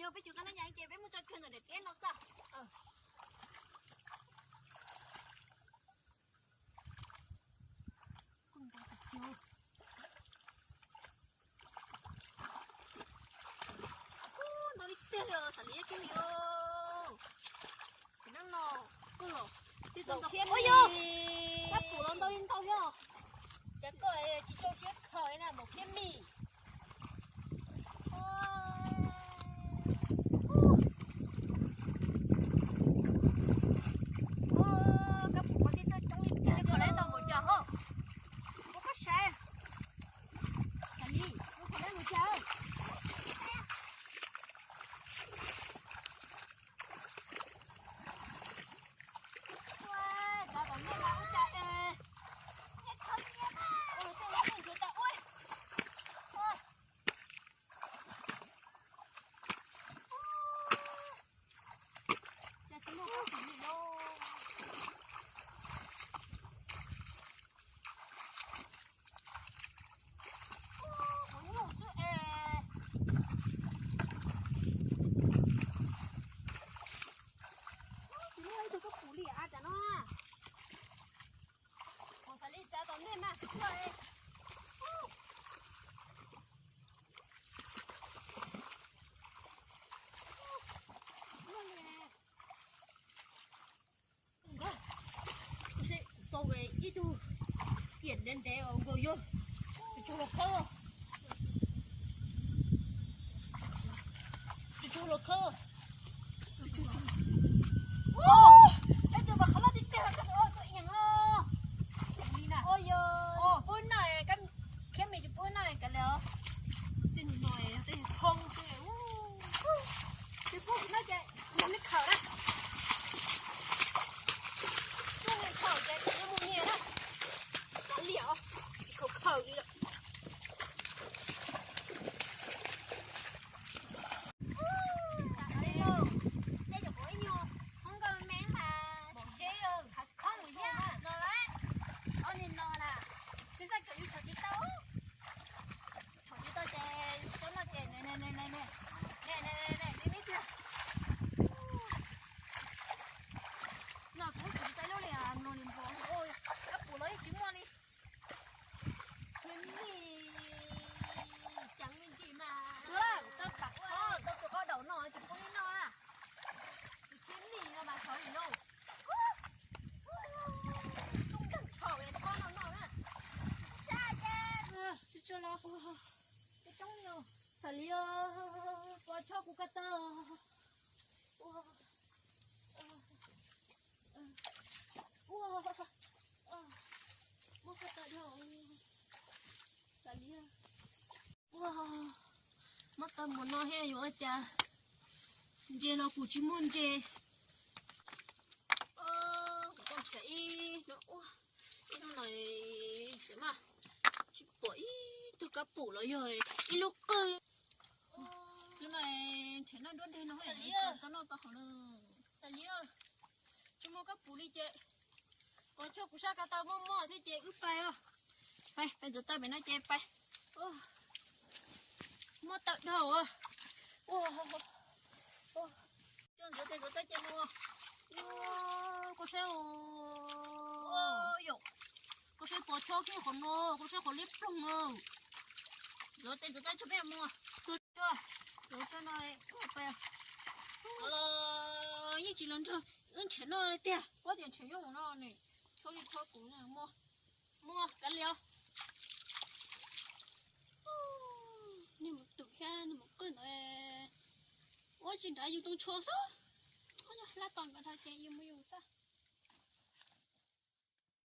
Peb tsis nqa na yas ces peb mus tso kawg ntawm daim teb no xwb. Ntau li tiag li os, xav li ib tug yos. Tam no no, ua yog kab pum los ntau li ntau yog. Cas koj tsis tsoo siab khaws li na, maum khiab mis. Kab pum mas tib txoj coob li tiag, khaws li ntau npaum cas ho. Ua koj saib. Khaws li, ua khaws li npaum cas. Tsis muaj ib tug kab pum li a tam no. Kuv xav li txav tom ntej mas. Tau ib tug tiam ntev ntev nkaus yog tsuag los khawb, tsuag los khawb. Ej, tus mas qhov loj tiag tiag, koj tus oj koj iam os. Ua yog pub noj, khiab mis tsis pub noj kav liam os. Tej no, tej thoob tej, tsis pub tsis noj ces nrog nej khaws na. Nrog nej khaws ces nrog nej mus nyiag na. Kav liam os, tsis khaws khaws li lawm. Tej nyuag hoob nkauj me mas hav khoob mus nyiag no lawm. Ob niag no na, twb xav kom yus tshov tsis tau. Tshov tsis tau ces cov no ces ne ne ne ne ne ne ne ne ne ne tiag. No kuv tshov tsis tau ib lub li, no li npua, kab pum los yeej tsis muaj li. Khiab mis, ceev me ntsis mas. Tau pam qhob, tau tus qhob daum no tsis pub li no na. Tus khiab mis no mas tshov li no. Tub nkeeg tshau es qhob no no na. Sab ces tsis tshua los. Coob li os. Xav li os, pov choj kuv ko taw. Ua, ua, muab ko taw dhau. Xav li os. Ua, muab tau mus no thiab yuav ua cas? Ntses los kuv tsis muaj ntses. Kuv coj nrhiav ib hnub, ua, ib hnub no xwb mas tsis pom ib tug kab pum los yog ib lub qwj. Hnub no nrhiav noj nruab nreg no tau noj tau haus na. Xav li, tsis muaj kab pum li ces pov choj kuv sab ko taw muaj muaj thiab ces wb pais os. Pais, pais ntxuav taw pem no ces pais. Muab tawm dhau. Ua, ua, ntxuav taw ntxuav taw ces mus. Ua, koj saib os. Ua, yom, koj saib pov choj kiag qhov no, koj saib qhov liab ploog no. Ntxuav taw ntxuav taw tso peb mus. Tua, tua no, los yeej tsis los nrog wb nrhiav noj tiag, kuv tias nrhiav nyob hauv no ne, chob li chob kuv na, muaj, muaj kav liam. Nws mus tum thiab nws mus qwj ntawd, ua tsis nrad yus too tsho xwb, lab tos nkawd dhau ces yus mus yus xwb.